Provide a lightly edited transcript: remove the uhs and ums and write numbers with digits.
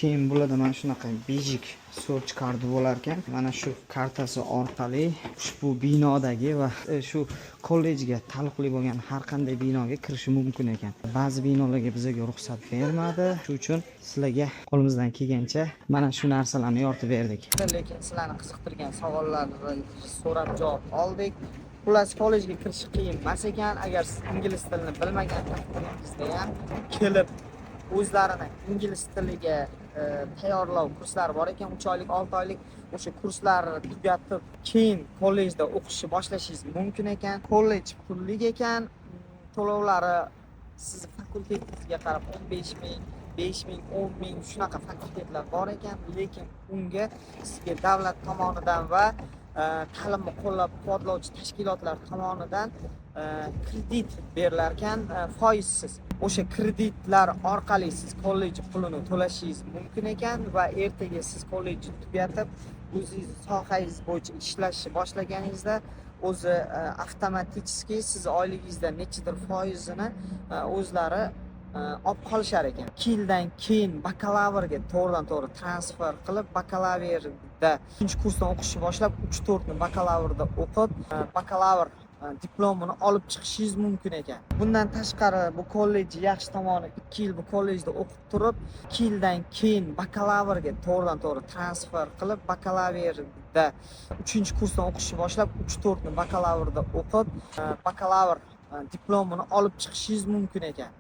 Keyin bularda mana shunaqa бейджик, search karta bo'lar ekan. Mana shu kartasi orqali ushbu binodagi va shu kollejga taalluqli bo'lgan har qanday binoga kirishi mumkin ekan. Ba'zi binolarga bizaga ruxsat bermadi. Shu uchun sizlarga qo'limizdan kelgancha mana shu narsalarni yoritib berdik. Lekin sizlarni qiziqtirgan savollarni so'rab javob oldik. Xullas, kollejga kirish qiyin emas ekan. Agar siz ingliz tilini bilmagan taqdiringizda ham kelib, o'zlarini ingliz tiliga tayyorlov kurslari bor ekan, 3 oylik, 6 oylik. O'sha kurslarni tugatib, keyin kollejda o'qishni boshlashingiz mumkin ekan. Kollej pullik ekan. To'lovlari sizni fakultetingizga qarab 15 ming, 5 ming, 10 ming, shunaqa fakultetlar bor ekan. Lekin unga sizga davlat tomonidan va ta'limni qo'llab quvvatlovchi tashkilotlar tomonidan kredit berilar ekan, foizsiz. O'sha kreditlar orqali siz kollej pulini to'lashingiz mumkin ekan va ertaga siz kollejni tugatib, o'zingiz sohangiz bo'yicha ishlashni boshlaganingizda o'zi avtomatически siz oyligingizdan nechidir foizini o'zlari olib qolishar ekan. 2 yildan keyin bakalavrga to'g'ridan to'g'ri transfer qilib, bakalavrda uchinchi kursdan o'qishni boshlab, 3-4ni bakalavrda o'qib, bakalavr diplomini olib chiqishingiz mumkin ekan. Bundan tashqari, bu kollej yaxshi tomoni, 2 yil bu kollejda o'qib turib, 2 yildan keyin bakalavrga to'g'ridan to'g'ri transfer qilib, bakalavrda uchinchi kursdan o'qishni boshlab, 3-4ni bakalavrda o'qib, bakalavr diplomini olib chiqishingiz mumkin ekan.